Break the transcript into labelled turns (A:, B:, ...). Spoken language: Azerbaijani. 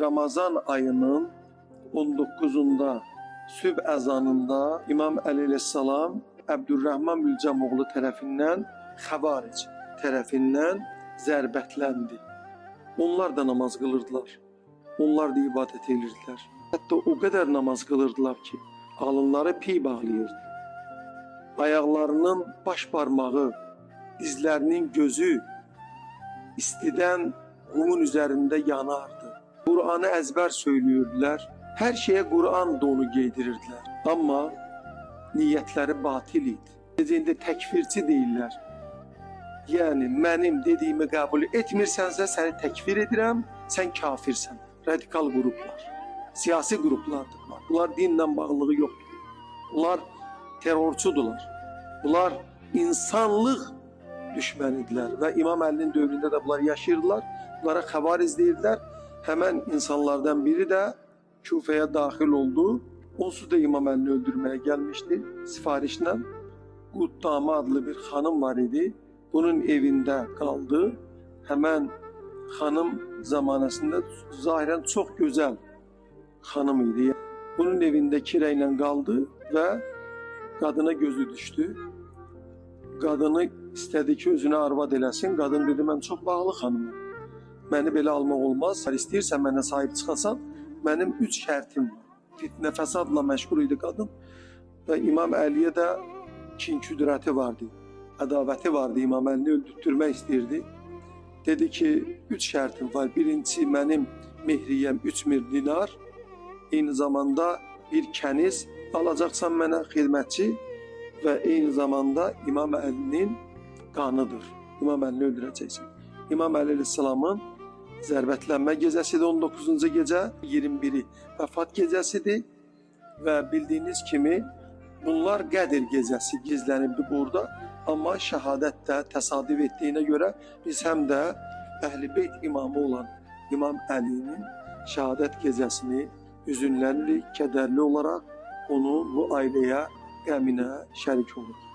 A: Ramazan ayının 19-unda sübh əzanında İmam Əli əleyhissalam Əbdürrəhman Mülcəmoğlu tərəfindən, Xəvaric tərəfindən zərbətləndi. Onlar da namaz qılırdılar. Onlar da ibadət edirdilər. Hətta o qədər namaz qılırdılar ki, alınları piy bağlayırdı. Ayaqlarının baş barmağı, dizlərinin gözü istidən qumun üzərində yanardı. Qur'anı əzbər söylüyürdülər. Hər şeyə Qur'an donu geydirirdilər. Amma niyyətləri batil idi. Necə indi təkfirçi deyirlər. Yəni mənim dediyimi qəbul etmirsənsə səni təkfir edirəm, sən kafirsən. Radikal qruplar, siyasi qruplardır bunlar. Bunlar dinlə bağlılığı yoxdur. Bunlar terrorçudular. Bunlar insanlıq düşmənidirlər və İmam Əlinin dövründə də bunlar yaşayırdılar. Bunlara xəvariz deyirdilər. Həmən insanlardan biri də Küfəyə daxil oldu. Onsuz da İmam Əlini öldürməyə gəlmişdi sifarişlə. Quddamə adlı bir xanım var idi. Bunun evində qaldı. Həmən xanım zamanəsində zahirən çox gözəl xanım idi. Bunun evində kirə ilə qaldı və qadına gözü düşdü. Qadını istədi ki, özünə arvad eləsin. Qadın dedi, mən çox bağlı xanımam. Məni belə almaq olmaz. İstəyirsən mənə sahib çıxasan, mənim 3 şərtim var. Fitnə fəsadla məşğul idi qadın və İmam Əliyə də kin küdrəti vardı, ədavəti vardı. İmam Əlini öldürtmək istəyirdi. Dedi ki, 3 şərtim var. Birincisi, mənim mehriyyəm 3000 dinar. Eyni zamanda bir kəniz alacaqsan mənə xidmətçi və eyni zamanda İmam Əlinin qanıdır. İmam Əlini öldürəcəksən. İmam Əli əleyhissalamın zərbətlənmə gecəsidir, 19-cu gecə, 21-i vəfat gecəsidir və bildiyiniz kimi bunlar Qədir gecəsi gizlənibdi burada, amma şəhadət də təsadüf etdiyinə görə biz həm də Əhl-i Beyt imamı olan İmam Əlinin şəhadət gecəsini hüzünlənirik, kədərli olaraq onu bu ailəyə, qəminə şərik oluruq.